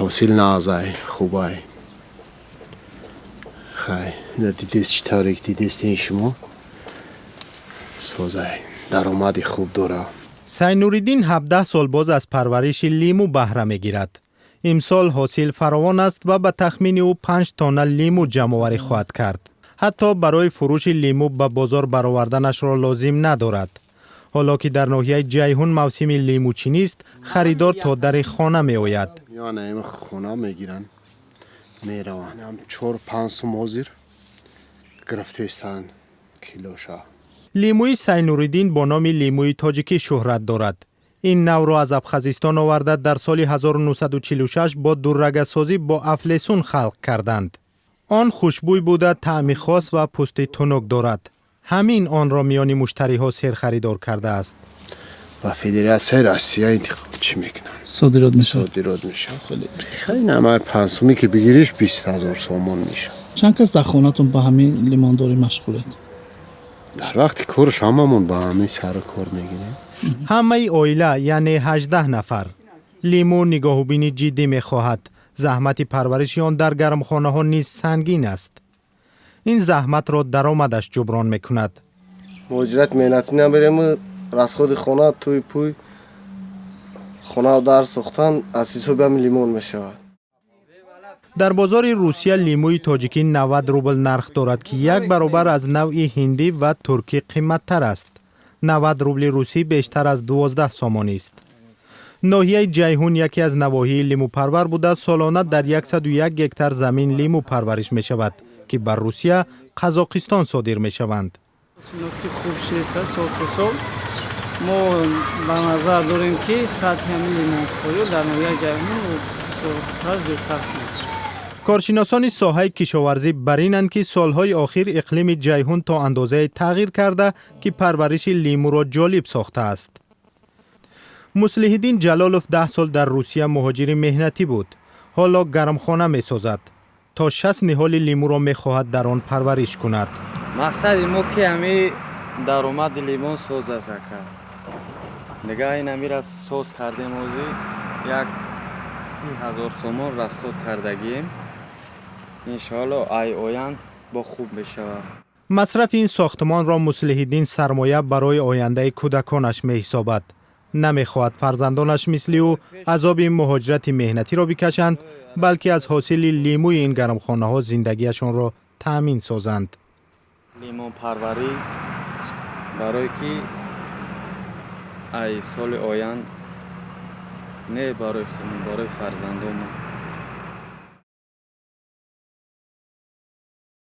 Ҳосил нағзай, хубай. Хай, ина дидест, чӣ тавре ки дидестен шумо, созай, даромади хуб дора. Сайнуриддин 17 сол боз аз парвариши лимӯ баҳра мегирад. Имсол ҳосил фаровон аст ва ба тахмини ӯ 5 тонна лимӯ ҷамъоварӣ хоҳад кард. Ҳатто барои фурӯши лимӯ ба бозор бароварданашро лозим надорад. Ҳоло ки дар ноҳияи Ҷайҳун мавсими лимӯчинист, харидор то дари хона меояд. Яъне хона мегиранд, мераванд. 4-5 сум ҳозир гирифтаистанд килоша. Лимӯи Сайнуриддин бо номи лимӯи тоҷикӣ шӯҳрат дорад. Ин навъро аз Абхазистон оварда, дар соли 1946 бо дуррагасозӣ бо афлесун халқ карданд. Он хушбӯй буда, таъми хос ва пӯсти тунук дорад. Ҳамин онро миёни муштариҳо серхаридор кардааст. Ба Федератсияи Россия интиқол чӣ мекунанд. Содирот мешавад. Содирот мешавад. Хеле намай 5 сумӣ ки бигириш, 20 000 сомон мешавад. Чанд кас дар хонатон ба ҳамин лимондорӣ машғулед? Дар вақти корш ҳамамон ба ҳамин сару кор мегирем. Ҳамаи оила, яъне 18 нафар. Лимӯ нигоҳубини ҷиддӣ мехоҳад. Заҳмати парвариши он дар гармхонаҳо низ сангин аст. Ин заҳматро даромадаш ҷуброн мекунад. Муҳоҷирати меҳнатӣ наберем, расходи хона, тӯй пӯй, хонау дар сохтан аз ҳисоби ҳамин лимон мешавад. Дар бозори Русия лимӯи тоҷикӣ 90 рубл нарх дорад, ки як баробар аз навъи ҳиндӣ ва туркӣ қимматтар аст. 90 рубли русӣ бештар аз 12 сомонист. Ноҳияи Ҷайҳун яке аз навоҳии лимӯпарвар буда, солона дар 101 гектар замин лимӯ парвариш мешавад, ки ба Русия, Қазоқистон содир мешаванд. Ҳосилнокӣ хуб шудааст сол то сол. Мо ба назар дорем, ки сатҳи ҳамин лимонкориро дар ноҳияи Ҷайҳун бисёртар зиёдтар кунем. Коршиносони соҳаи кишоварзӣ бар инанд, ки солҳои охир иқлими Ҷайҳун то андозае тағйир карда, ки парвариши лимӯро ҷолиб сохтааст. Муслиҳиддин Ҷалолов 10 сол дар Русия муҳоҷири меҳнатӣ буд. Ҳоло гармхона месозад. То 60 ниҳоли лимӯро мехоҳад дар он парвариш кунад. Мақсади мо ки ҳами даромади лимон соз аст, ака. Дига ин ҳамира соз кардем, ҳозир як 30 000 сомон расход кардагием. Иншоалло, ай оянд бо хуб мешавад. Масрафи ин сохтмонро Муслиҳиддин сармоя барои ояндаи кӯдаконаш меҳисобад. Намехоҳад фарзандонаш мисли ӯ азоби муҳоҷирати меҳнатиро бикашанд, балки аз ҳосили лимӯи ин гармхонаҳо зиндагиашонро таъмин созанд. Лимонпарварӣ барое ки ай соли оянд не барои худмон, барои фарзандонмон.